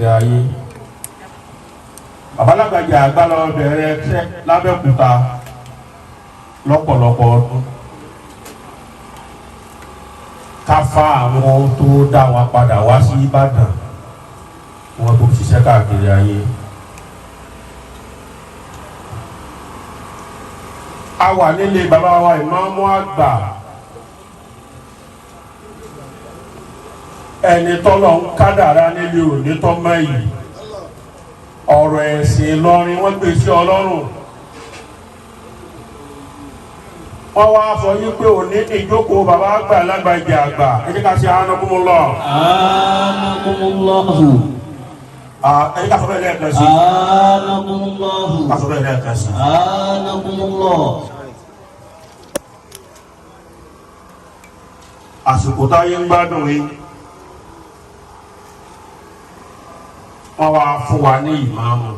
káàkiri ayé. Bàbá Lágbàjì àgbà lọ bẹ̀rẹ̀ iṣẹ́ lábẹ́òkúta lọ́pọ̀lọpọ̀ ọdún ká fa àwọn tó dá wa padà wá sí Ìbàdàn, wọn tó ṣiṣẹ́ káàkiri ayé. A wà nílé bàbá wa ìmáàmù àgbà, ẹni tọ́lọ̀ ń kádàrá nílé òní tọ́mọ yìí. Ọ̀rọ̀ ẹ̀sìn Ìlọrin wọ́n gbé sí Ọlọ́run. Wọ́n wá sọ yí pé òní ìjókòó bàbá àgbà Lágbàjì àgbà, ẹ jẹ́ ká ṣe anakumullah. Anakumullahu. Ẹ jẹ́ ká sọ bẹ́ẹ̀ lẹ́ẹ̀kan sí. Anakumullahu. Ká sọ bẹ́ẹ̀ lẹ́ẹ̀kan sí. Anakumullah. Àsìkò táyé ń gbádùn yìí, wọ́n wá fún wa ní ìmáàmù.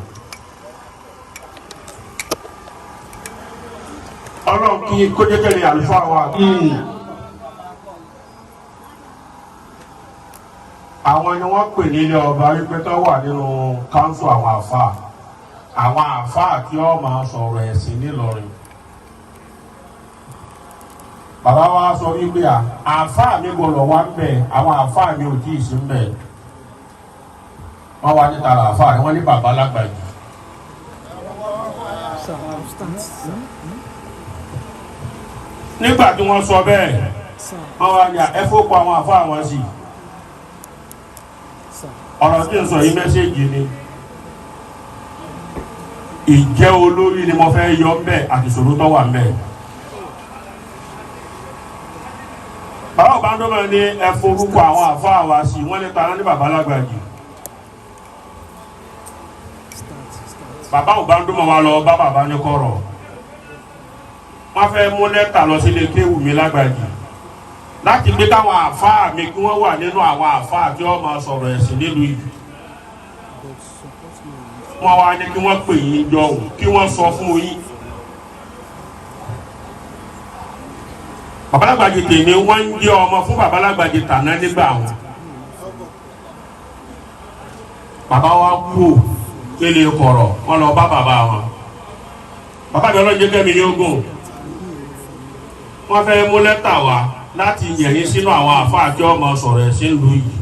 Ọlọ́run kí kójẹ́kẹ́lẹ́ àlùfáà wa. Àwọn ni wọ́n pè nílé ọba wípé tó wà nínú káńsù àwọn àfáà, àwọn àfáà tí ó máa sọ̀rọ̀ ẹ̀sìn nílọrin. Bàbá wa sọ wípé àfáà mi gbọ́dọ̀ wá ń bẹ̀, àwọn àfáà mi ò tíì sí ń bẹ̀. Wọ́n wá níta àfáà wọ́n ní bàbá Lágbàjì. Nígbà tí wọ́n sọ bẹ́ẹ̀, wọ́n wá ní ẹ̀fọ́pọ̀ àwọn àfáà wọn sí. Ọ̀rọ̀ tí ń sọ yìí mẹ́sẹ̀gì ni. Ìjẹ́ olórí ni mo fẹ́ yọ ńbẹ̀ àti ìṣòro tó wà ńbẹ̀. Bàbá Ọbándọ́mọ ní ẹ forúkọ àwọn àfáà wa sí, wọ́n ní tara ní bàbá Lágbàjì. Bàbá Ọbándọ́mọ wa lọ bá bàbá ní kọ̀rọ̀. Wọ́n fẹ́ mú lẹ́tà lọ sílé kéwù mi Lágbàjì láti gbé káwọn àfáà mi kí wọ́n wà nínú àwọn àfáà tí wọ́n máa sọ̀rọ̀ ẹ̀sìn nílùú yìí. Wọ́n wá ní kí wọ́n pè yín jọ òun kí wọ́n sọ fún yín. Bàbá Lágbàjì tèmi wọ́n ń jẹ́ ọmọ fún bàbá Lágbàjì tàná nígbà wọn. Bàbá wa kú nílé kọ̀rọ̀, wọ́n lọ bá bàbá wọn. Bàbá mi ọlọ́jẹ́ kẹ́mi ní ogún. Wọ́n fẹ́ mú lẹ́tà wá láti yẹ̀yìn sínú àwọn àfáà tí wọ́n máa sọ̀rọ̀ ẹ̀sìn ìlú yìí.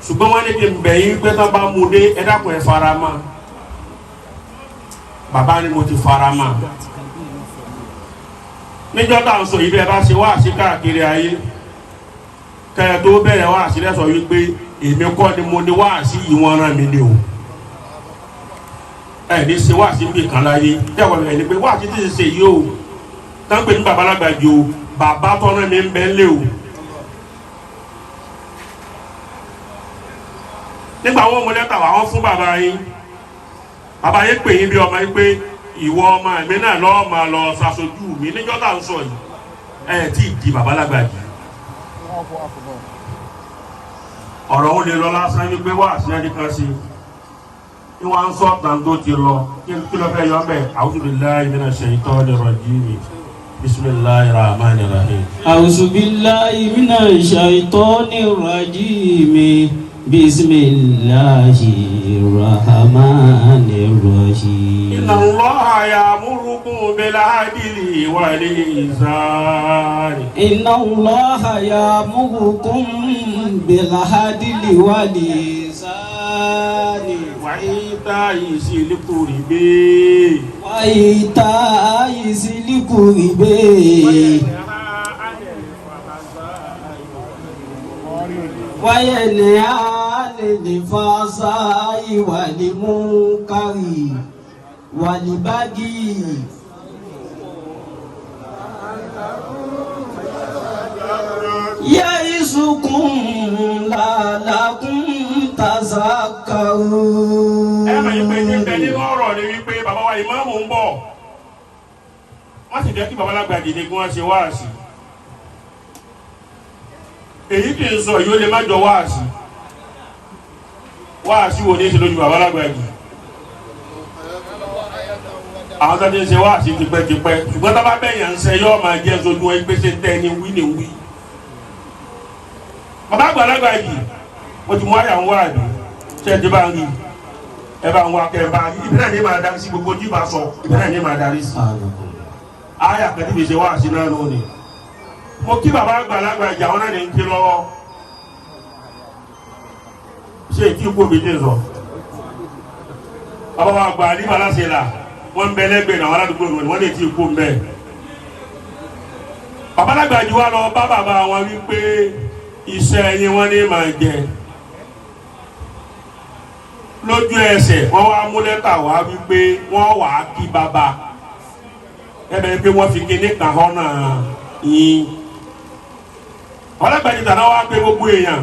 Ṣùgbọ́n wọ́n ní kí n bẹ̀ yín pé tán bá mú dé, ẹ dákun ẹ fara mọ́. Bàbá ni mo ti fara mọ́. Níjọ́ tá à ń sọ yìí, bẹ́ẹ̀ bá ṣe wáàsí káàkiri ayé, kẹ́ ẹ tó bẹ̀rẹ̀ wáàsí lẹ́sọ̀ wípé èmi kọ́ ni mo ní wáàsí yìí, wọ́n rán mi ni o. Ẹ ní ṣe wáàsí ń bì kan láyé tẹ́wọ̀n ẹ̀ ní pé wáàsí tí ń ṣe yìí o, tán pè ní bàbá Lágbàjì o, bàbá tọ́nà mi ń bẹ́ lé o. Nígbà wọn mú lẹ́tà wá, wọ́n fún bàbá yín. Bàbá yín pè yín bí ọmọ yín pé ìwọ ọmọ mi náà lọ́ọ́ máa lọ ṣaṣojú mi níjọ́ tá à ń sọ yìí. Ẹ tí ì di bàbá Lágbàjì. Ọ̀rọ̀ ó lè lọ lásán ní pé wá sí ẹni kan sí i. Wọ́n ń sọ tàn tó ti lọ kí ló fẹ́ yọ bẹ́ẹ̀. A'udhu billahi minash shaitani rajim. Bismillahir rahmanir rahim. A'udhu billahi minash shaitani rajim. Bismillahir rahmanir rahim. Inna Allaha ya'murukum bil 'adli wal ihsani. Inna Allaha ya'murukum bil 'adli wal ihsani. Wa ita'i zil qurbi. Wa ita'i zil qurbi. Wa yanha 'anil fahsha'i wal munkari wal bagyi. Ya'izukum la'allakum tazakkarun. Ẹ mọ̀ yín pé ní bẹ nínú ọ̀rọ̀ ni wípé bàbá wa ìmáàmù ń bọ̀. Wọ́n sì jẹ́ kí bàbá Lágbàjì ní kí wọ́n ṣe wáàsí. Èyí kì í sọ yìí ó lè má jọ wáàsí. Wáàsí wo ní í ṣe lójú bàbá Lágbàjì? Àwọn tó ti ń ṣe wáàsí tipẹ́tipẹ́, ṣùgbọ́n tó bá bẹ̀yàn ń ṣe yóò máa jẹ́ sojú ẹ pé ṣe tẹ́ ni wí ni wí. Bàbá àgbà Lágbàjì Mo ti mú àyà ń wá àbí ṣé ẹ ti bá ń rí ẹ bá ń wá kẹ ẹ bá rí ìbílẹ̀ ní máa darí sí gbogbo ojú bá sọ ìbílẹ̀ ní máa darí sí. Àyà kẹ́tí fi ṣe wá sí náà lónìí. Mo kí bàbá àgbàlagbà ìjà wọn náà ní ń ké lọ́wọ́. Ṣé èkí kú omi dé sọ? Bàbá wa àgbà ní Màláṣẹ́ là wọ́n ń bẹ lẹ́gbẹ̀ẹ́ náà wọn aládùúgbò mi wọ́n lè ti kú mbẹ́. Bàbá alágbàjì wa lọ bá bàbá wọn wípé iṣẹ́ yín wọ́n ní máa jẹ. Lójú ẹsẹ̀ wọ́n wá mú lẹ́tà wá wípé wọ́n wà á kí bàbá. Ẹbẹ̀ pé wọ́n fi kíní kan hàn náà yín. Ọlọ́gbàjì tàná wá pé gbogbo èèyàn.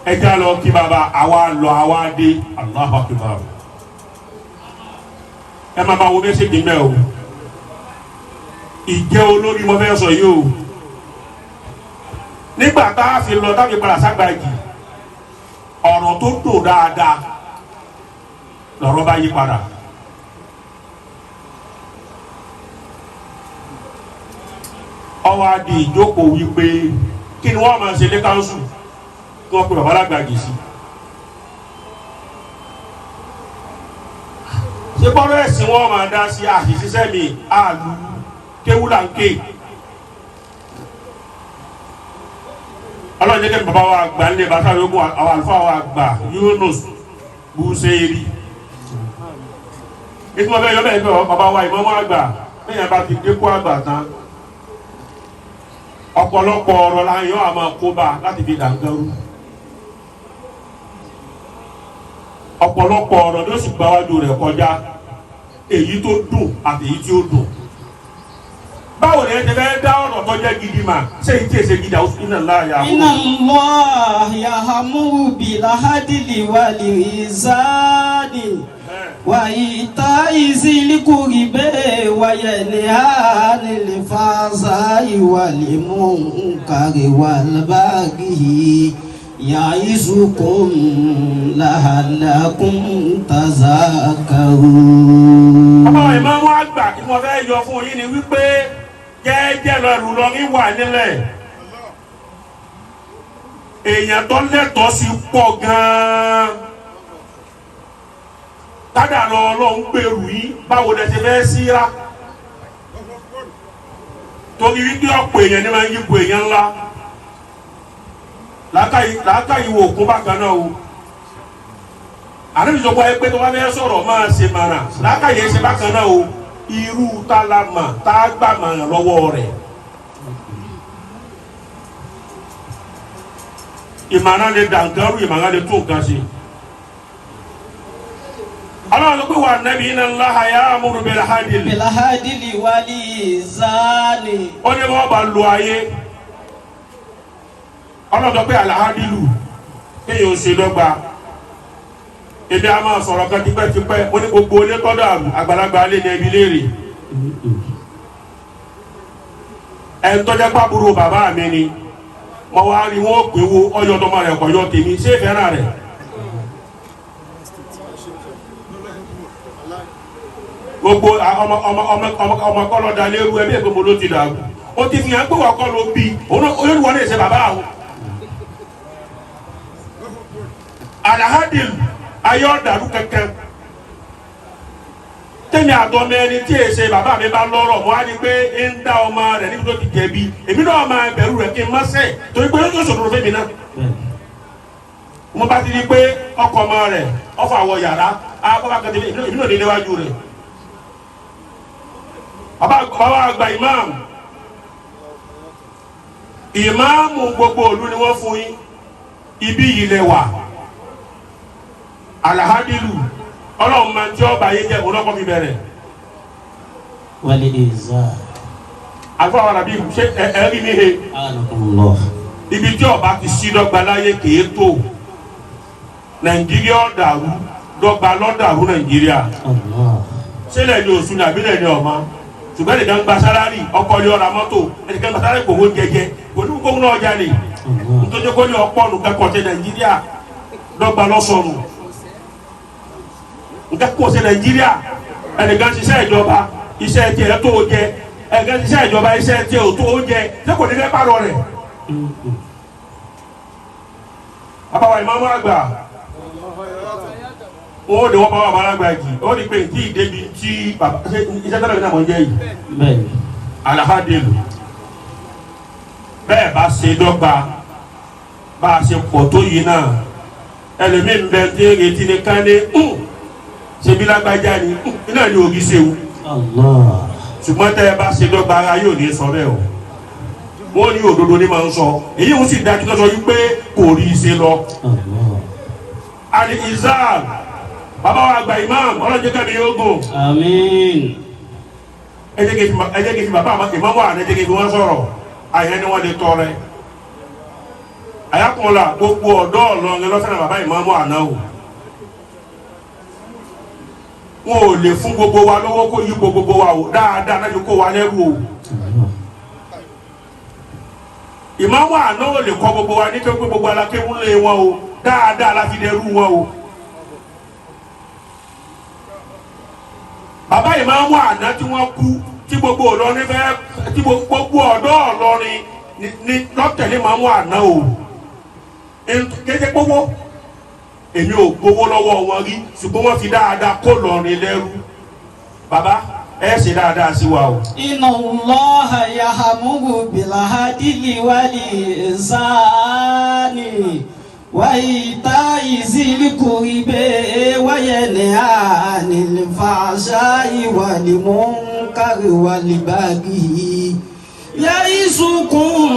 Ẹja lọ kí bàbá àwa lọ àwa dé. Allahu Akbar. Ẹ máa bá wo mẹ́sẹ̀gì mẹ́ o. Ìjẹ́ olórí mo fẹ́ sọ yìí o. Nígbà tá a fi lọ tá a fi padà ságbàjì, ọ̀rọ̀ tó dùn dáadáa lọ̀rọ̀ bá yí padà. Ó wá di ìjókòó wípé kí ni wọ́n máa ṣe ní káńsù kí wọ́n pe bàbá lágbàjì sí. Ṣé bọ́rọ̀ ẹ̀sìn wọn máa dá sí àṣìṣiṣẹ́ mi àlù kéwú là ń ké. Ọlọ́run jẹ́ kí bàbá wa àgbà ńlẹ̀ bàtà yókù àwọn àlùfáà wa àgbà Yunus Buseiri. Ètò ọbẹ̀ yọ bẹ́ẹ̀ pé bàbá wa ìmọ̀mọ́ àgbà bẹ́ẹ̀ bá ti dé kó àgbà tán. Ọ̀pọ̀lọpọ̀ ọ̀rọ̀ la yọ àmọ́ kóbá láti fi dàgbẹ́rú. Ọ̀pọ̀lọpọ̀ ọ̀rọ̀ ló sì gbáwájú rẹ̀ kọjá, èyí tó dùn àti èyí tí ó dùn. Báwo ni ẹ ti fẹ́ dá ọ̀rọ̀ tó jẹ́ gidi mà ṣé èyí tí èsè gidi àwọn iná láàyè àwọn. Inna Allah ya'muru bil adli wal ihsani wa ita'i zil qurbi wa yanha 'anil fahsha'i wal munkari wal baghi ya'izukum la'allakum tazakkarun. Ọmọ ìmọ̀ọ́mọ́ àgbà tí mo fẹ́ yọ fún yín ni wípé jẹ́ẹ́jẹ́ lọ́rù lọ́rí wà nílẹ̀. Èèyàn tó lẹ́tọ̀ọ́ sí pọ̀ gan-an. Kádàrá Ọlọ́run gbèrú yín, báwo lẹ ṣe fẹ́ síra? Torí wípé ọ̀pọ̀ èèyàn ní máa ń yípo èèyàn ńlá. Làákàyè wo òkun bákan náà o. Àlejò sọ pé pé tó bá fẹ́ sọ̀rọ̀ máa ṣe màrà. Làákàyè ṣe bákan náà o. Irú tá la mà tá a gbà màrà lọ́wọ́ rẹ̀. Ìmọ̀ràn lè dàǹkan rú, ìmọ̀ràn lè tún nǹkan ṣe. Ọlọ́run ló pé wà nẹ́bí inna Allaha ya'muru bil adli. Bil adli wal ihsani. Ó ní wọ́n bá lo ayé. Ọlọ́run sọ pé al-adlu kéèyàn ó ṣe dọ́gba. Èmi a máa sọ̀rọ̀ kan tipẹ́tipẹ́, ó ní gbogbo ilé tọ́dọ̀ àgbàlagbà alẹ́ ní ẹbí léèrè. Ẹni tó jẹ́ pàbúrò bàbá mi ni, mo wá rí wọn pé wo ọyọ tọmọ rẹ kọyọ tèmi, ṣé ìfẹ́ràn rẹ̀? Gbogbo ọmọ ọmọ ọmọ ọmọ ọmọ kọ́ lọ da lérú ẹbí ẹ̀gbọ́n mo ló ti dàrú. Ó ti fi hàn pé wọ́n kọ́ ló bí, òun olórí lè ṣe bàbá àwọn. Alahadil ayé ọ̀dàrú kankan. Tẹ́mi àtọ́mọ ẹni tí èsè bàbá mi bá lọ́rọ̀ mo á ní pé ń dá ọmọ rẹ̀ níbi tó ti jẹ̀bi. Èmi náà máa bẹ̀rù rẹ̀ kí n má ṣẹ̀ torí pé yóò ṣòro fẹ́mi náà. Mo bá ti di pé ọkọ ọmọ rẹ̀ ọfọ àwọ̀ yàrá á bá kẹ́tẹ́ èmi náà ní níwájú rẹ̀. Bàbá àgbà ìmáàmù. Ìmáàmù gbogbo ìlú ni wọ́n fún yín. Ibi yìí lẹ wà. Alahadilu Ọlọ́run máa ń tí ọba yé jẹ òun ọkọ mi bẹ̀rẹ̀. Wal ihsan. Àfọwọ́n àràbí ṣé ẹ rí mi he. Anakumullah. Ibi tí ọba ti sí dọ́gba láyé kìí tó. Nàìjíríà ọ̀dàrú dọ́gba lọ́dàrú Nàìjíríà. Allah. Sílẹ̀ ni òsùn ní àbílẹ̀ ni ọ̀ma. Ṣùgbọ́n ẹnìkan gba sálárì ọkọ ní ọ̀rà mọ́tò ẹnìkan gba sálárì kò wó jẹjẹ kò ní kókó náà jalè. Allah. Nítorí kó ní ọ̀pọ̀ nù kẹ́kọ̀ọ́ tẹ Nàìjíríà dọ́gba lọ́sọ̀nù. Nǹkan kò sí Nàìjíríà ẹnìkan ṣiṣẹ́ ìjọba iṣẹ́ tiẹ̀ tó o jẹ ẹnìkan ṣiṣẹ́ ìjọba iṣẹ́ tiẹ̀ ò tó o jẹ ṣé kò ní fẹ́ pàrọ̀ rẹ̀. Bàbá wa ìmáàmù àgbà wọn ò ní wọn bá wà bàlágbà jì ó ní pé tí ìdébi tí bàbá ṣe iṣẹ́ tẹ́lẹ̀ mi náà mọ̀ ń jẹ́ yìí. Bẹ́ẹ̀ni. Alahadilu bẹ́ẹ̀ bá ṣe dọ́gba bá a ṣe pọ̀ tó yìí náà ẹlòmíín bẹ tí ń retí ní ká ní ṣebí lágbájá ni iná ní ògì ṣewu. Allah. Ṣùgbọ́n tẹ́ ẹ bá ṣe dọ́gba ara yóò ní sọ bẹ́ẹ̀ o. Wọ́n ní òdodo ní máa ń sọ èyí ń sì dájú tó sọ yìí pé kò rí i ṣe lọ. Allah. Ali Izal bàbá wa àgbà imam ọlọ́jẹ́ kẹ́mi yóò gùn. Àmín. Ẹ jẹ́ kí n fi bàbá ìmáàmù àná ẹ jẹ́ kí n fi wọ́n sọ̀rọ̀ àyẹ̀ ni wọ́n lè tọrẹ. Àyàkùnlá gbogbo ọ̀dọ́ Ìlọrin lọ́sẹ̀rẹ̀ bàbá ìmáàmù àná o. Wọn ò lè fún gbogbo wa lówó kó yípo gbogbo wa o dáadáa náà ti kó wa lẹ́rù o. Allah. Ìmáàmù àná ò lè kọ́ gbogbo wa nítorí pé gbogbo alákéwú lé wọn o dáadáa la fi dẹrú wọn o. Bàbá ìmáàmù àná tí wọ́n kú tí gbogbo Ìlọrin fẹ́ tí gbogbo ọ̀dọ́ Ìlọrin ní lọ́tẹ̀lé ìmáàmù àná o. Kéde gbogbo èmi ò gbowó lọ́wọ́ wọn rí ṣùgbọ́n wọ́n fi dáadáa kó Ìlọrin lẹ́rú. Bàbá ẹ ṣe dáadáa sí wa o. Inna Allaha ya'muru bil adli wal ihsani wa ita'i zil qurbi wa yanha 'anil fahsha'i wal munkari wal baghi ya'izukum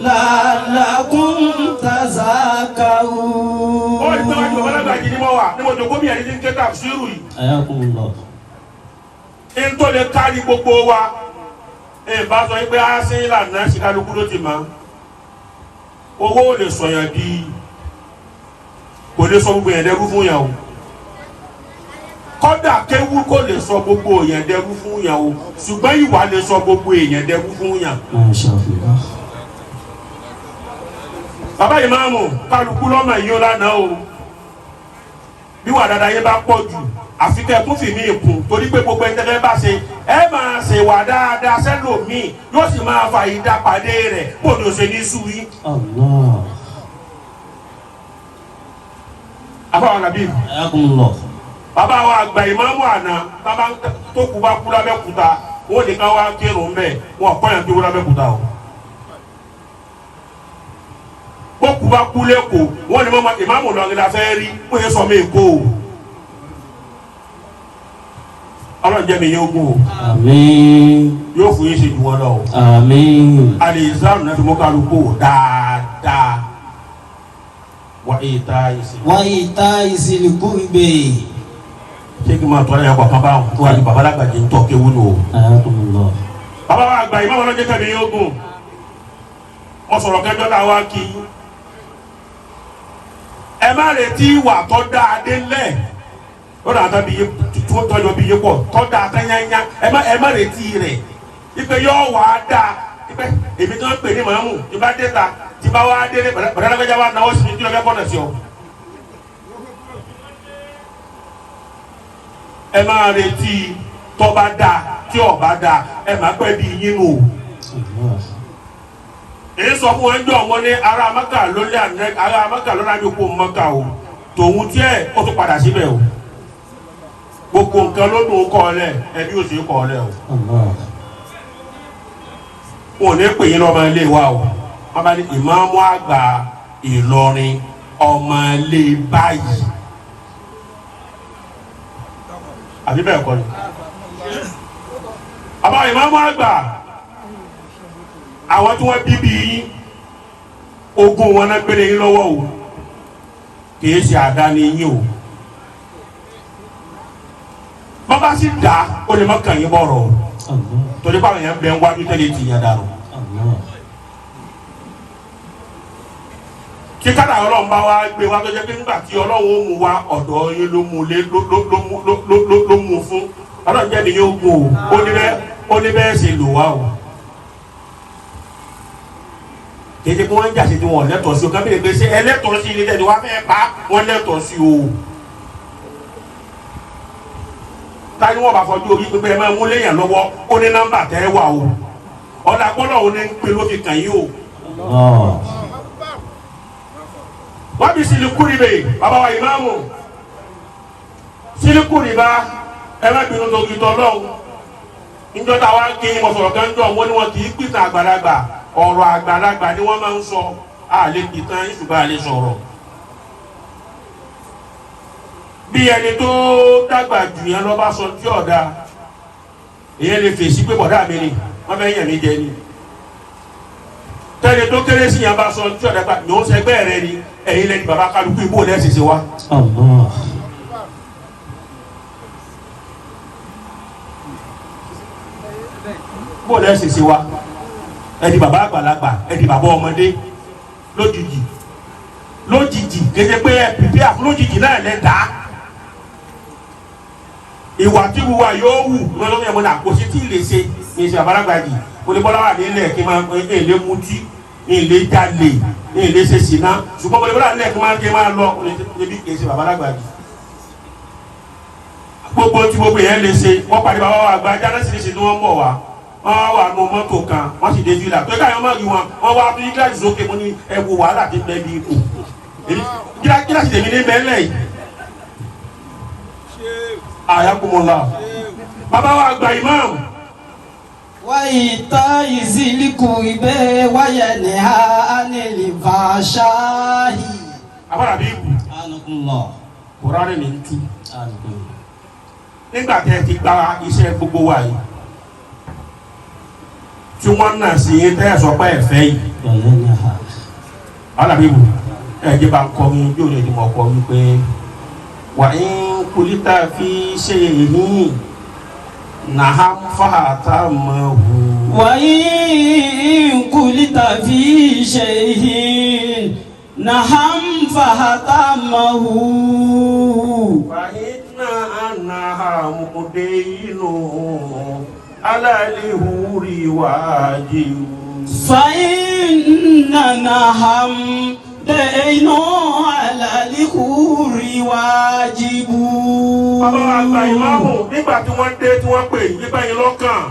la'allakum tazakkarun. Ó ní pé wájú bàbá lágbàjì ni mo wà ní mo jòkó bí ẹni tí ń ké tafsiru yìí. Ayakumullah. N tó lè kárí gbogbo wa ẹ bá sọ pé á sí ìlànà ṣìkálukú ló ti mọ owó ò lè sọyàn di kò lè sọ gbogbo yẹn dẹrú fún yàn o kódà kéwú kò lè sọ gbogbo yẹn dẹrú fún yàn o ṣùgbọ́n ìwà lè sọ gbogbo yẹn dẹrú fún yàn. Masha Allah. Bàbá ìmáàmù kálukú lọ́mọ yìí ó lánàá o bí wà dáadáa yẹn bá pọ̀ jù àfi kẹ́ ẹ tún fi mí kún torí pé gbogbo ẹni tẹ́fẹ́ bá ṣe ẹ máa ṣe wà dáadáa sẹ́lòmíì yóò sì máa fa ìdápadé rẹ̀ bó ni o ṣe ní sú yín. Allah. Afáwọn àbí Ayakumullah. bàbá wa àgbà ìmáàmù àná bàbá tó kú bá kú lábẹ́kúta wọn ní ká wá kírun bẹ́ẹ̀ wọn kọ́ yẹn kí wọ́n lábẹ́kúta o. Bó kú bá kú lẹ́kọ̀ọ́ wọn ní mọ́mọ́ ìmáàmù lọ́rin la fẹ́ rí wọ́n yẹ sọ mí èkó o. Ọlọ́run jẹ́ mi yóò gùn o. Àmín. Yóò fún yín ṣe jù wọn lọ o. Àmín. Alìsílámù náà fi mú kálukú dáadáa wà ìta ìsìn. Wa ita'i zil qurbi. Ṣé kí n máa tọ́ ẹ̀yà kọ̀ọ̀kan báwọn tó wà ní baba alágbàjì ń tọ́ kéwú nù o. Ayakumullah. Bàbá wa àgbà ìmáàmù ọlọ́jẹ́ kẹ́mi yóò gùn. Wọ́n sọ̀rọ̀ kẹjọ́ náà wá kí. Ẹ má retí ìwà tó dáa dé lẹ̀. Lọ́dọ̀ àtọ́ bí yé tó tọ́jọ́ bí yé pọ̀ tó dáa tán yányá. Ẹ má retí rẹ̀. Ipe yóò wá dáa. Ipe èmi tó ń pè ní màmú tí bá dé ta tí bá wá délé bàdá lágbájá wá náwó sí mi kí ló fẹ́ kọ́nà sí ọ. Ẹ máa retí tó bá dáa tí ò bá dáa ẹ má pẹ́ bí yín nù o. Allah. Èyí sọ fún wọn jọ wọn ní ará Maka ló lé àná ará Maka ló lábẹ́ kó Maka o tòun tiẹ̀ ó tún padà síbẹ̀ o gbogbo nǹkan ló dùn kọ́ ọ lẹ̀ ẹbí ò sì kọ́ ọ lẹ̀ o. Allah. Wọn ò ní pè yín lọ́mọ ilé wa o wọn bá ní ìmáàmù àgbà Ìlọrin ọmọ ilé báyìí àbí bẹ́ẹ̀ kọ́ ni. Àbá ìmáàmù àgbà àwọn tí wọ́n bí bí yín ogún wọn náà gbélé yín lọ́wọ́ o kìí ṣe àdáni yín o bàbá sì dá o lè má kàn yín bọ̀rọ̀ o Allah. torí báwọn yẹn bẹ ń wájú tẹ́lẹ̀ tì yẹn dànù. Allah. Kí kádà Ọlọ́run bá wá gbé wá tó jẹ́ pé nígbà tí Ọlọ́run ó mú wa ọ̀dọ̀ yín ló mú lé ló ló ló mú ló ló ló ló mú fún Ọlọ́run jẹ́ mi yóò mú o ó ní bẹ́ẹ̀ ṣe lò wá o. Kéde kí wọ́n ń jàṣe tí wọ́n lẹ́tọ̀ọ́ sí o kábíyè pé ṣé ẹlẹ́tọ̀ọ́ sí ilé tẹ̀lé wá fẹ́ pa wọ́n lẹ́tọ̀ọ́ sí o. Táyé wọn bá fọjú orí pípẹ́ ẹ máa mú léèyàn lọ́wọ́ ó ní nọ́mbà tẹ́ wà o ọ̀dà gbọ́dọ̀ ó ní ń pè ló fi kàn yín o. Allah. Wọ́n bí silikuribe bàbá wa ìmáàmù silikuriba ẹ má bínú tóbi tọ́ lọ́wọ́ níjọ́ tá a wá kí wọ́n sọ̀rọ̀ kan jọ wọ́n ní wọn kì í pìtàn àgbàlagbà ọ̀rọ̀ àgbàlagbà ni wọ́n máa ń sọ àlè pìtàn ìṣùgbọ́n àlè sọ̀rọ̀ bí ẹni tó dàgbà jù yẹn lọ bá sọ tí ọ̀dà ìyẹn lè fèsì pé bọ̀dá mi ni wọ́n fẹ́ yàn mí jẹ ni tẹ́lẹ̀ tó kéré sí yẹn bá sọ tí ọ̀dà gbà ní ó sẹgbẹ́ rẹ ni ẹ̀yin lẹ́ni bàbá kálukú ibò lẹ́sìn sí wa. Allah. Bó lẹ́sìn sí wa ẹni bàbá àgbàlagbà ẹni bàbá ọmọdé lójijì lójijì kéde pé ẹ pìpì àfún lójijì náà lẹ dá ìwà tí wùwà yóò wù lọ́dọ̀ yẹn mo nà kó sí tí ì lè ṣe ní ìṣe àbálágbà yìí mo lè bọ́lá wà nílẹ̀ kí n máa ẹ lè mutí ní ilé jalè ní ilé ṣe ṣìnà ṣùgbọ́n mo lè bọ́lá nílẹ̀ kí n máa kí n máa lọ mo lè bí kì í ṣe àbálágbà yìí gbogbo tí gbogbo yẹn lè ṣe wọ́n pàdé bàbá wa àgbà jánásìrìsì ni wọ́n ń bọ̀ wá wọ́n wà nù mọ́tò kan wọ́n sì dé fìlà pé káyọ̀ má rí wọn wọ́n wá bí gíláàsì sókè mo ní ẹ wo wàhálà tí bẹ́ẹ̀ bí ipò gíláàsì tèmi ní bẹ́ẹ̀ lẹ̀ yìí. Àyàkùmọ̀lá bàbá wa àgbà ìmáàmù وإيتاء ذي القربى وينهى عن الفحشاء. àbára bí ibù أنكم الله. kùránì ní tú أنكم. nígbà tẹ́ ẹ ti gba iṣẹ́ gbogbo wa yìí tí wọ́n nà sí yín tẹ́ ẹ sọ pé ẹ fẹ́ yìí. وينهى. Alábíbù ẹ jẹ́ bá ń kọ́ mi yóò lè di mọ̀ kọ́ mi pé wà ń kulita fi ṣe yìí nàá fàtà mọ̀ hù. وإن قلت في شيء نعم فهتمه. Wà iná àná mọ̀dé inú alálìhùrì wájú. فإن نعم دين على الحر واجب. Bàbá wa àgbà ìmáàmù nígbà tí wọ́n dé tí wọ́n pè nígbà yín lọ́kàn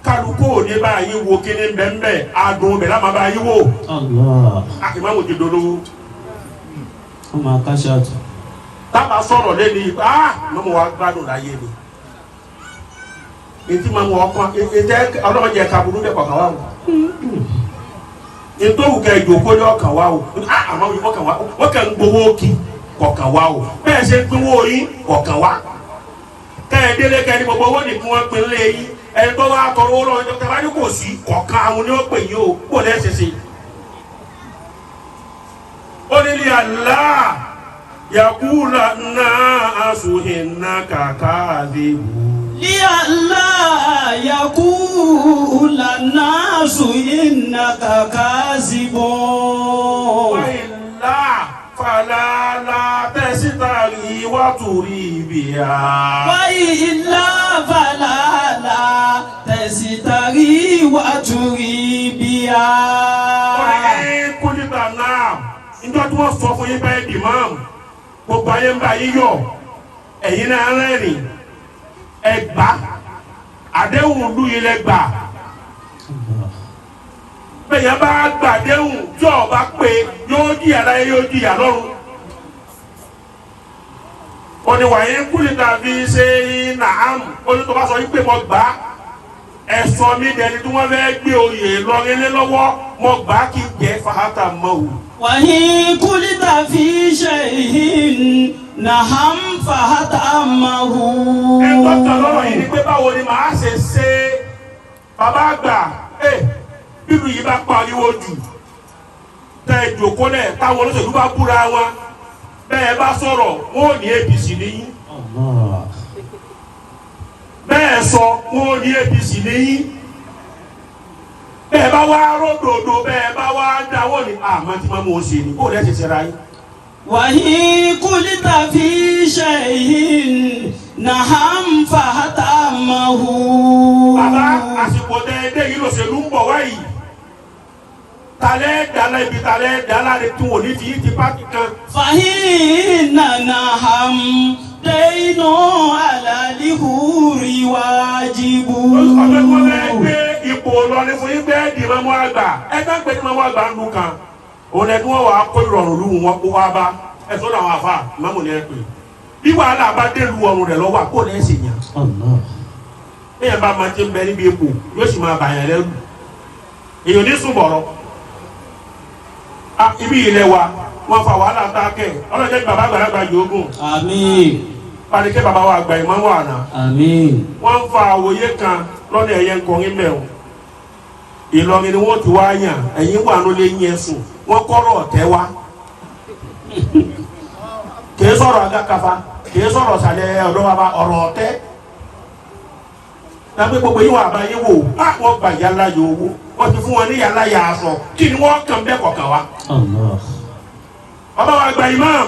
kálukú ò ní báyìí wo kíní bẹ́ẹ̀ adùn bẹ́ẹ̀ láma báyìí wò. Allah. Ìmáàmù ti dolówó. Ọmọ akáṣáàtù. Tábà sọ̀rọ̀ lẹ́nu yìí ah mọ́mọ́ wa gbádùn láyé mi etí máa ń wọ ọkàn ètè ọlọ́mọdé ẹ̀ka burú bẹ́ẹ̀ kọ̀ọ̀kan wá o ètò òwúkẹ́ ìjòkó ní ọkàn wá o ah àmọ́ wọ́n kàn wá wọ́n kàn ń gbowó kí kọ̀ọ̀kan wá o bẹ́ẹ̀ ṣe ń pínwó yín kọ̀ọ̀kan wá kẹ́ ẹ délé kẹ́ ẹ ní gbogbo owó nìkan wọ́n pín lé yín ẹni tó wá tọrọ owó lọ́wọ́ tẹ́ bá ní kò sí kọ̀ọ̀kan àwọn ni ó pè yín o kò lẹ́ ṣe ṣe. Ó ní ní àlá yakula náà aṣòhìnà kàkà àdébù. لئلا يقول الناس إنك كاذب. Wàhálà fàlàlà tẹ̀sítàrí wàtúrí bìyà. وإلا فلا لا تستري وتريبيا. Ọ̀rẹ́ kúlíbà náà níjọ́ tí wọ́n sọ fún yín báyìí dì máàmù gbogbo ayé ń bá yín yọ̀ ẹ̀yin náà rẹ́rìn ẹ gbà àdéhùn ìlú yìí lẹ gbà bẹ́ẹ̀ yẹn bá gbà àdéhùn tí ó bá pé yóò jìyà láyé yóò jìyà lọ́run. Oníwàyí kúlíta fi ṣe nàám onítọ́ bá sọ yín pé mo gbà á ẹ̀sọ́ mi dẹni tí wọ́n fẹ́ gbé oyè lọ́rin lé lọ́wọ́ mo gbà á kí n jẹ́ fàhátà mọ́ o. وإن قلت في شيء نعم فهتمه. Ẹ tọ́ka lọ́rọ̀ yìí ni pé báwo ni màá ṣe ṣe bàbá àgbà ẹ bíbí yìí bá pariwo jù tẹ ẹ jòkó lẹ̀ táwọn olóṣèlú bá búra wọn bẹ́ẹ̀ bá sọ̀rọ̀ wọn ò ní APC níyìn Allah. bẹ́ẹ̀ sọ wọn ò ní APC níyìn bẹ́ẹ̀ bá wá ródòdó bẹ́ẹ̀ bá wá dáwọ́ ní àmọ́ tí màmú ó ṣe ni kó lẹ́sẹ̀ ṣe ra yín. وإن قلت في شيء نعم فهتمه. Bàbá àsìkò dẹ́ẹ́dẹ́ yìí lòṣèlú ń bọ̀ wáyìí talẹ́ dala ibi talẹ́ dala de tún òní fi yín ti pàtì kan. فإن نعم دين على الحر واجب. Ọjọ́ tí wọ́n fẹ́ gbé ipò lọ́ní fún yín bẹ́ẹ̀ di mọ́mọ́ àgbà ẹ náà gbé ní mọ́mọ́ àgbà ń lu kan Òun ẹni wọn wàá kó ìrọ̀rùn lù wọn kó wá bá ẹ sọ́dọ̀ àwọn afa ìmáàmù ni ẹ pè. Bí wàhálà bá dé lu ọrùn rẹ̀ lọ́wọ́ àpò lẹ́sìn yàn. Allah. Bẹ́ẹ̀ bá máa ti ń bẹ níbi epo yóò sì máa bàyàn lẹ́rù. Èèyàn ní sùn bọ̀rọ̀. A ibi ilẹ̀ wa wọ́n fa wàhálà tá a kẹ́ ọlọ́jẹ́ bàbá àgbàlagbà yòógùn. Àmín. Pàdékẹ́ bàbá wa àgbà ìmáàmù àná. Àmín. Wọ́n ń fa àwòye kan lọ́nà ẹ̀yẹ nkọrin mẹ́wọ̀n. Ìlọrin ni wọ́n ti wá yàn ẹ̀yìn wà ló lé yẹn sùn wọ́n kọ́rọ̀ ọ̀tẹ́ wá. Kìí sọ̀rọ̀ agakafa kìí sọ̀rọ̀ sàlẹ̀ ọ̀dọ́ bàbá ọ̀rọ̀ ọ̀tẹ́. Lágbé gbogbo yìí wà bá yín wò á wọ́n gba yàrá yòó owó wọ́n ti fún wọn ní yàrá yà aṣọ kí ni wọ́n kàn bẹ́ẹ̀ kọ̀ọ̀kan wa. Allah. Bàbá wa gba imam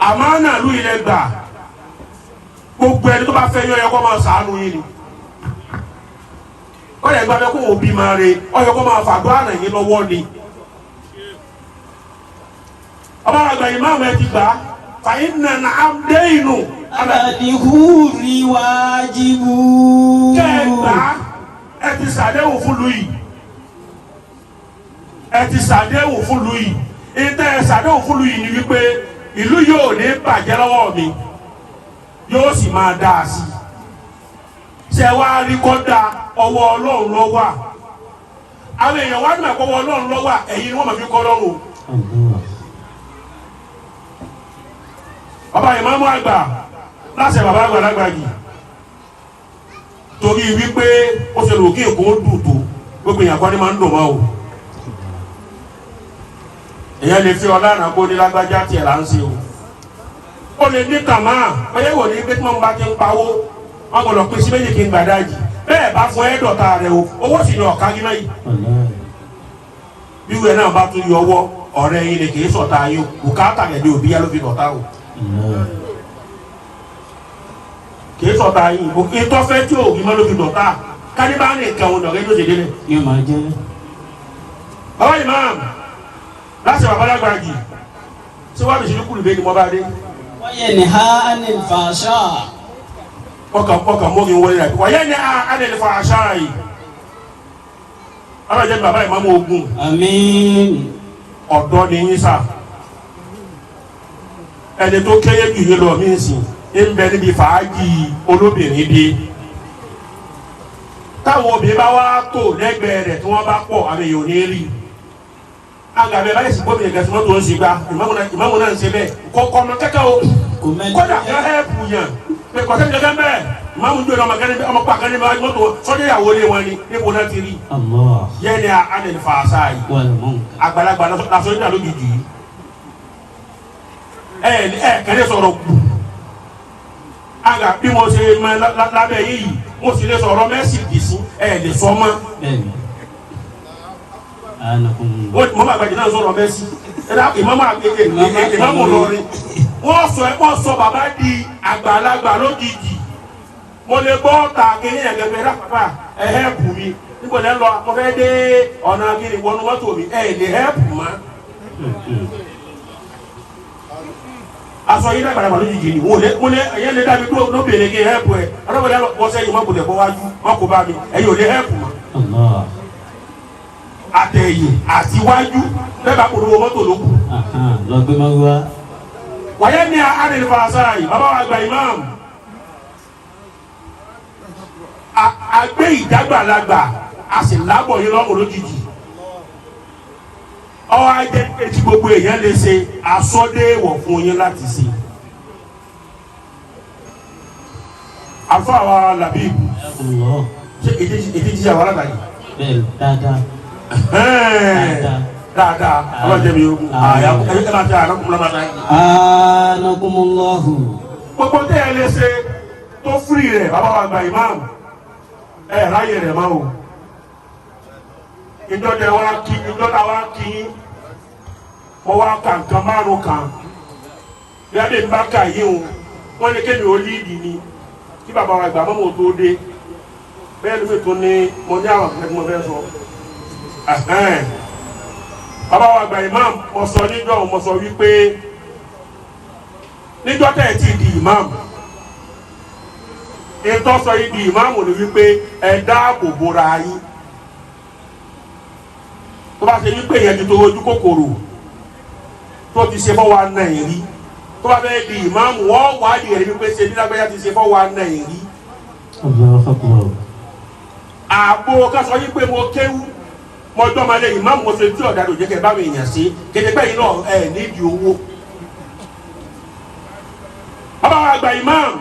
àmánà lù ilẹ̀ gbà gbogbo ẹni tó bá fẹ́ yọ ẹ kó máa sàánú yín ni kọ́lẹ̀ gba bẹ́ẹ̀ kó wọ́n bí máa re ọyọ kó máa fàdó àrà yín lọ́wọ́ ni. Bàbá wa gba imam ẹ ti gbà fàyín nànà àdéhìnù Aladihuri wajibu. kẹ́ ẹ gbà ẹ ti sàdéhùn fún lu yìí ẹ ti sàdéhùn fún lu yìí ìtẹ́ ẹ sàdéhùn fún lu yìí ni wípé ìlú yóò ní bàjẹ́ lọ́wọ́ mi yóò sì máa dáa sí i ṣe wá rí kọ́dà ọwọ́ Ọlọ́run ló wà àwọn èèyàn wá nígbà pọ́wọ́ Ọlọ́run ló wà ẹ̀yin ni wọ́n máa fi kọ́ lọ́rùn Allah. bàbá ìmáàmù àgbà láṣẹ bàbá àgbàlagbà yìí torí wípé ó ṣe lò kí èkó dùn tó gbogbo èèyàn kọ́ ni máa ń dùn mọ́ o èèyàn lè fi ọlá àná kó ní lágbájá tiẹ̀ là ń ṣe o ó lè ní kàmá ọyẹ́ wò ní pé tí wọ́n bá ti ń pawó wọ́n gbọ́dọ̀ pín sí méjì kí n gbàdájì bẹ́ẹ̀ bá fún ẹ́ dọ̀tá rẹ o owó sì ní ọ̀ká gíná yìí Allah. wíwẹ̀ náà bá tún yọ ọwọ́ ọ̀rẹ́ yín ni kì í sọ̀tá yín o bùkátà rẹ̀ ni òbí yá ló fi dọ̀tá o Allah. kì í sọ̀tá yín ìtọ́fẹ́ tí òbí má ló fi dọ̀tá kálíbá ní nǹkan òun dọ̀rẹ́ ló ṣe délẹ̀. Yóò máa jẹ́. Bàbá imam láti bàbá lágbàjì tí wàá bìsí kúlù bẹ́ẹ̀ ni mo bá dé Wa yanha anil fahsha. ọkàn ọkàn mọ́ mi wọlé rẹ̀ wọ́n yẹn ní alẹ́ fa aṣáá yìí ọlọ́jẹ́ bàbá imam ogun Àmín. ọ̀dọ́ ni yín sá ẹni tó kéré jù yín lọ mí sìn ń bẹ níbi fàájì olóbìnrin dé táwọn obìnrin bá wá tò lẹ́gbẹ̀ẹ́ rẹ̀ tí wọ́n bá pọ̀ àwọn èèyàn ò ní rí agàbẹ báyìí sì gómìnà gẹ̀ẹ́sì mọ́tò ń ṣe gbá ìmáàmù náà ń ṣe bẹ́ẹ̀ kọ́kọ́ ọmọ kẹ́kẹ́ o Kò mẹ́ni. kódà kí wọ́n hẹ́ẹ̀pù yàn pé kọ́sẹ́ gẹ́gẹ́ bẹ́ẹ̀ ìmáàmù gbé ọmọ kẹ́ni ọmọ pa kẹ́ni mọ́tò sọ́jà ìyàwó lé wọn ni níbo náà ti rí Allah. yẹ́nì alẹ́ ní fàáṣà yìí Wal munkar. àgbàlagbà lásán nígbà lójijì yìí ẹ ẹ kẹ́lẹ́ sọ̀rọ̀ kù àgà bí mo ṣe mọ lábẹ́ yìí mo sì lè sọ̀rọ̀ mẹ́sì dì sí ẹ lè sọ mọ́ Bẹ́ẹ̀ni. Anakum. mo bá gbàjẹ́ náà sọ̀rọ̀ mẹ́sì ìmọ̀mù lọrin wọ́n sọ ẹ wọ́n sọ bàbá di àgbàlagbà lójijì mo lè bọ́ ta kiri yẹn gẹ́gẹ́ rápápá ẹ hẹ́pù mi níbo lẹ́ lọ mo fẹ́ dé ọ̀nà kiri wọnú mọ́tò mi ẹ lè hẹ́pù mọ́. Aṣọ yìí dàgbàdàgbà lójijì ni wọ́n lé wọ́n lé ẹ̀yẹ́ lé dàbí lóbìnrin kí hẹ́pù ẹ̀ ọlọ́wọ́dé wọ́n sẹ́yìn mọ́ kò wájú wọ́n kò bá mi ẹ̀yìn ò lè hẹ́pù mọ́. Allah. Àtẹ̀yìn àtiwájú bẹ́ẹ̀ bá polówó mọ́tò ló kù. Lọ gbé mọ́wá. Wàyẹ̀ ní adìrìfà sára yìí bàbá wa gba imam. A gbé ìdágbàlagbà a sì lábọ̀ yín lọ́rùn lójijì. Ọwọ́ ajẹ́ etí gbogbo èèyàn lè ṣe asọ́déèwọ̀ fún yín láti ṣe. Àfọ àwa làbí Allah. ṣé èdè jíjà wà lágbàáyé? Bẹ́ẹ̀ dáadáa. Dáadáa ọlọ́jẹ́ mi ogun àyà ẹ máa fi àrùn kúmọ̀lá máa dáyé. Anakumullahu. Gbogbo tẹ́ ẹ lè ṣe tó fúri rẹ̀ bàbá wa gba ìmáàmù ẹ ráyè rẹ̀ máa o. Ìjọ tẹ wá kí ìjọ ta wá kí mo wá ka nǹkan márùn kan bí adé ń bá kà yí o wọ́n ní kémi ó líìdì ni kí bàbá wa gbà mọ́mọ́ tó dé bẹ́ẹ̀ ló mi tún ní mo ní àwọn akẹ́kọ̀ọ́ tí mo fẹ́ sọ. Bàbá wa gba imam mo sọ níjọ́ mo sọ wípé níjọ́ tẹ̀ ẹ́ ti di imam ìtọ́ sọ yìí di imam ni wípé ẹ dáàbò bora yín. Tó bá ṣe wípé yẹn ti tó ojú kòkòrò tó ti ṣe 419 rí, tó bá fẹ́ di ìmáàmù, wọ́n wádìí rẹ̀ wípé ṣe bí lágbájá ti ṣe 419 rí. Allahu Akbar. Àgbo ká sọ yí pé mo kéwú, mo dọ́mọlé ìmáàmù, mo ṣe tí ọ̀dà tó jẹ́ kẹ́ bá mi yàn sí kéde pé yìí náà ẹ̀ nídìí owó. Bàbá wa gba ìmáàmù,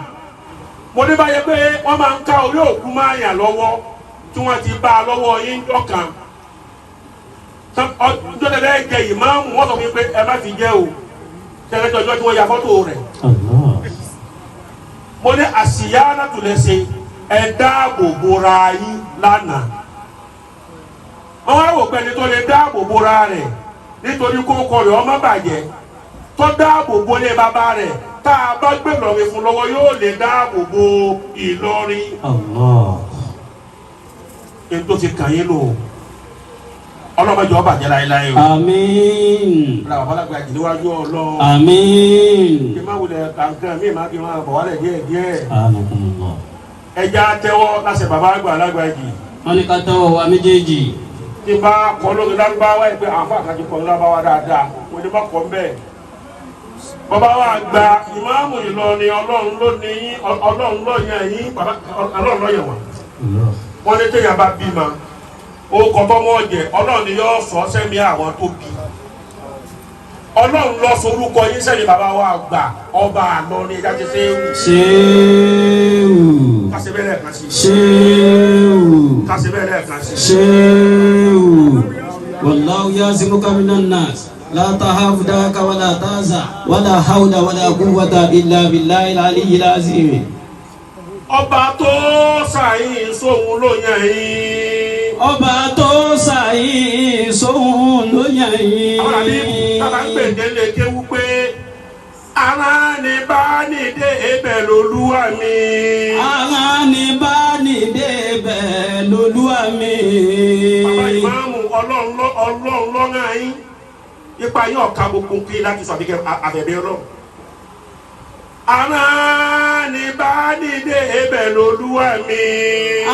mo ní báyẹn pé wọ́n máa ń ká orí òkú máa yàn lọ́wọ́ tí wọ́n ti bá a lọ́wọ́ yín dọ́kan ọjọ́ tẹ́lẹ̀ jẹ ìmáàmù, wọ́n sọ fún mi pé ẹ má fi jẹ́ o tẹ́lẹ̀ tọ́jọ́ tí wọ́n ya fọ́tò rẹ̀. Allah. Mo ní àṣìyá látùlẹ̀ ṣe ẹ dáàbò bora yín lánàá. Wọ́n wá wò pé ẹni tó lè dáàbò bora rẹ̀ nítorí kókó rẹ̀ ọmọ bàjẹ́, tó dáàbò bolé bàbá rẹ̀, tá a bá gbé Ìlọrin fún lọ́wọ́, yóò lè dáàbò bo Ìlọrin. Allah. Ètò ti kàn yín lò, ọlọ́mọdé ọba jẹ́ láéláé o. Àmín. Ọlọ́mọdé bàbá alágbèjà níwájú Ọlọ́run. Àmín. Kí n má wulẹ̀ kàǹkàn mí má kí n má bọ̀ wálẹ̀ díẹ̀ díẹ̀. Anakumullah. Ẹja tẹ́wọ́ láṣẹ bàbá àgbà alágbàjì. Wọ́n ní ká tẹ́wọ́ wa méjèèjì. Tí n bá kọ́ lórí lárúbáwá yìí pé àwọn afáàkàjì kọ́ lárúbáwá dáadáa, mo ní bá kọ́ ń bẹ́ẹ̀. Bàbá wa gba ìmáàmù Ìlọrin, Ọlọ́run ló ní yín, Ọlọ́run ló yàn yín, bàbá Ọlọ́run ló yàn wọ́n. Allah. Wọ́n ní téèyàn bá bímọ, ó kọ́ tọ́mọ́ jẹ, Ọlọ́run ni yóò sọ sẹ́mi àwọn tó bí. Ọlọ́run ló sọ orúkọ yín sẹ́mi bàbá wa gbà ọba Ìlọrin, ẹja ti ṣe é wù. Ṣéwù. Kásẹ̀ bẹ́ẹ̀ lẹ́ẹ̀kan sí. Ṣéwù. Kásẹ̀ bẹ́ẹ̀ lẹ́ẹ̀kan sí. Ṣéwù. Wallahu yasimuka minan nas. La tahafu daka wala taza wala hawla wala quwwata illa billahi al-aliyyil azim. Ọba tó sàyìn sóhun ló yàn yín. Ọba tó sàyìn sóhun ló yàn yín. Àwọn àbí bàbá ń gbèdé lè kéwú pé ara ni bá ní dé ebẹ̀ lolúwa mi. Ara ni bá ní débẹ̀ lolúwa mi. Bàbá ìmáàmù, Ọlọ́run lọ́rán yín. Ipa yín ọ̀ka gbogbo kí láti sọ àbíkẹ́ àbẹ̀bẹ̀ Ọlọ́run. Ara ni bá ní dé ebẹ̀ lolúwa mi.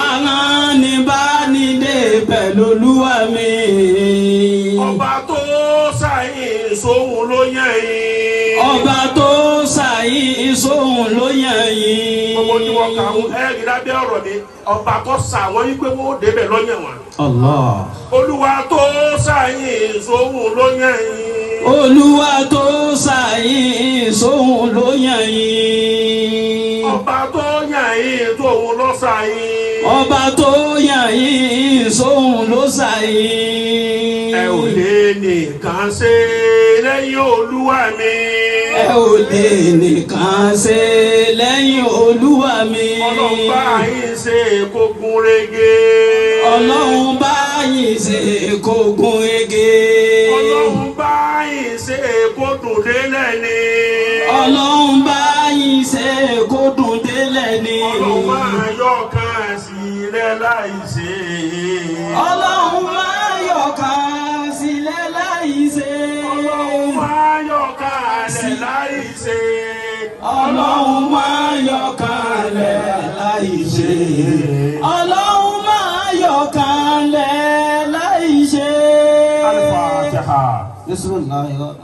Ara ni bá ní débẹ̀ lolúwa mi. Ọba tó sàyìn sóhun ló yàn yín. Ọba tó sàyìn sóhun ló yàn yín. Gbogbo tí wọ́n kà ń ẹ̀rí lábẹ́ ọ̀rọ̀ ni ọba tó sà wọ́n yí pé wọ́n ó débẹ̀ lọ́yàn wọn. Allah. Olúwa tó sàyìn sóhun ló yàn yín. Olúwa tó sàyìn sóhun ló yàn yín. Ọba tó yàn yín tóhun ló sàyìn. Ọba tó yàn yín sóhun ló sàyìn. Ẹ ò lè nìkan ṣe lẹ́yìn Olúwa mi. Ẹ ò lè nìkan ṣe lẹ́yìn Olúwa mi. Ọlọ́run bá yín ṣe kó gún régé. Ọlọ́run bá yín ṣe kó gún régé. Ọlọ́run bá yín ṣe kó dùn délẹ̀ ni. Ọlọ́run bá yín ṣe kó dùn délẹ̀ ni. Ọlọ́run máa yọ kan sílẹ̀ láì ṣe. Ọlọ́run máa yọ̀ kan sílẹ̀ láì ṣe. Ọlọ́run máa yọ kalẹ̀ láì ṣe. Ọlọ́run máa yọ̀ kalẹ̀ láì ṣe. Ọlọ́run máa yọ̀ kalẹ̀ láì ṣe. Al-Fatiha. Bismillahirrahmanirrahim.